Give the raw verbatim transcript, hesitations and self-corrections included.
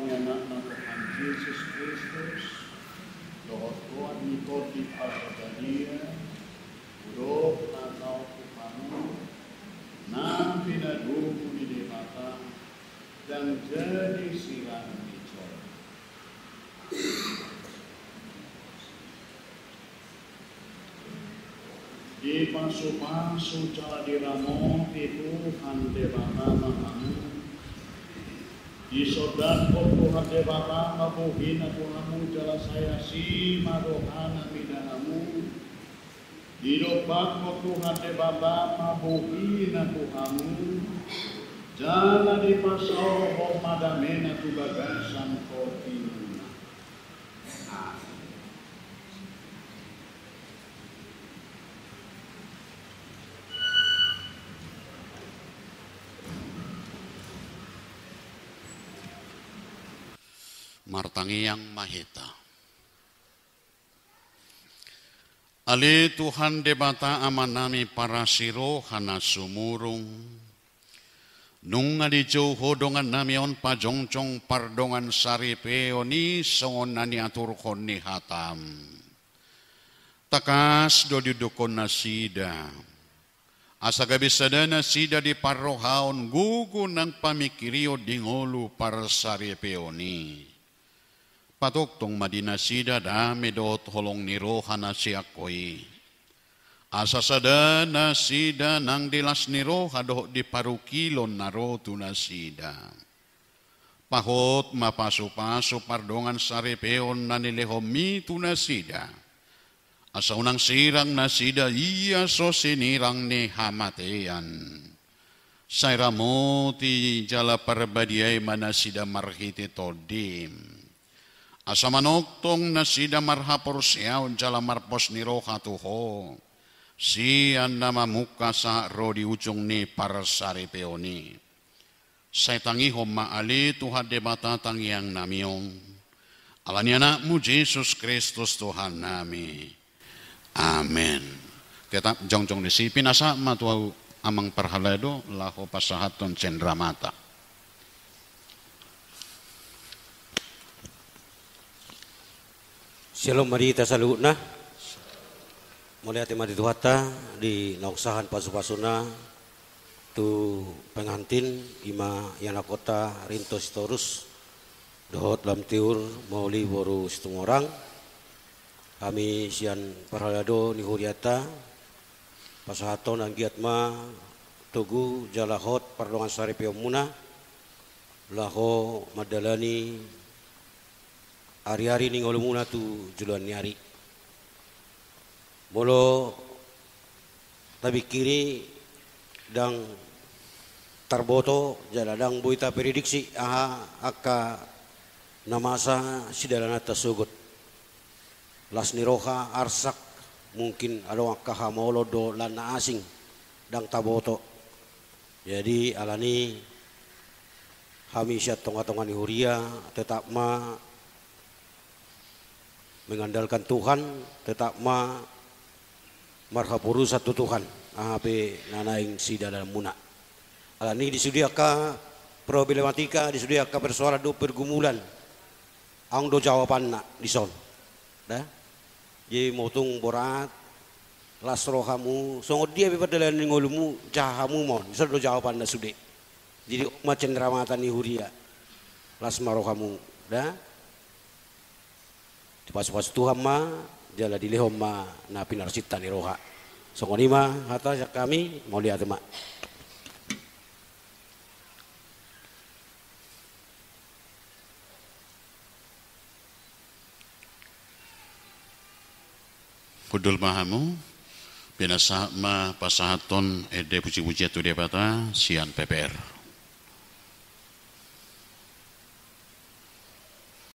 Anakna Tuhan Jesus Kristus, dohot goar ni Tondi Parbadia, hudok na taon tu hamu, na pinadomu ni Debata, ndang jadi sirang ni jolma. Dipasupasu jala diramoti Tuhan Debata ma hamu. Disondanghon Tuhan Debata ma bohina tu hamu jala sai asi ma rohana mida hamu. Didompakhon Tuhan Debata ma bohina tu hamu, jala dipasaorhon ma damena tu bagasan tondi muna. Amen. Martangiang ma hita. Ale Tuhan Debata Amanami parasi roha na sumurung, nunga dijou Ho dongannami on pajongjong pardongan saripeon i songon na niaturhon ni hataM. Tangkas do diundukhon nasida, asa gabe sada nasida di parrohaon, gogo nang pamingkirion di ngolu parsaripeon i. Patongtong ma di nasida dame dohot holong ni roha na sian Ho i. Asa sada nasida nang di las ni roha dohot di parungkilon na ro tu nasida. Pahot ma pasupasu pardongan saripeon na nilehonMi tu nasida. Asa unang sirang nasida ia so sinirang ni hamatean. Sai ramoti jala parbadiai ma nasida marhite TondiM. Asa manongtong nasida marhaporseaon jala marpos ni roha tu Ho, sian na mamungka sahat ro di ujung ni parsaripeon i. Sai tangihon ma ale Tuhan Debata tangiangnami on, ala ni AnakMu Jesus Kristus Tuhannami. Amen. Tetap jongjong disi, pinasahat ma tu amang parhalado laho pasahathon cenderamata. Syalom ma di hita saluhutna. Mauliate ma di Tuhanta di naung sahat pasupasuna tu pengantin, i ma ianakhonta Rinto Sitorus dohot Lam Tiur Mauli boru Situmorang. Hami sian parhalado ni hurianta pasahathon anggiat ma togu jala hot pardongan saripeonmuna laho mandalani ariari ni ngolumuna tu joloan ni ari. Molo tapingkiri, ndang tarboto jala ndang boi taprediksi aha angka na masa sidalananta sogot. Las ni roha, arsak, mungkin adong angka hamaolon dohot na asing, ndang taboto. Jadi alani hami sian tongatonga ni huria tetap ma mengandalkan Tuhan, tetap ma marhaporusan tu Tuhan aha pe na naeng sidalananmuna. Alani di sude angka problematika, di sude angka persoalan dohot pergumulan, adong do jawabanna dison. Da? Jadi molo tung borat, las rohamu, songon dia pe pardalanan ni ngolumu, jaha hamu ma on, dison do jawabanna sude. Jadi on ma cenderamata ni huria, las ma rohamu, da? Dipasupasu Tuhan ma, jala dilehon ma na pinarsinta ni roha. Songon i ma hata sian hami, mauliate ma. Hundul ma hamu, pinasahat ma pasahathon ende pujipujian tu Debata sian P P R.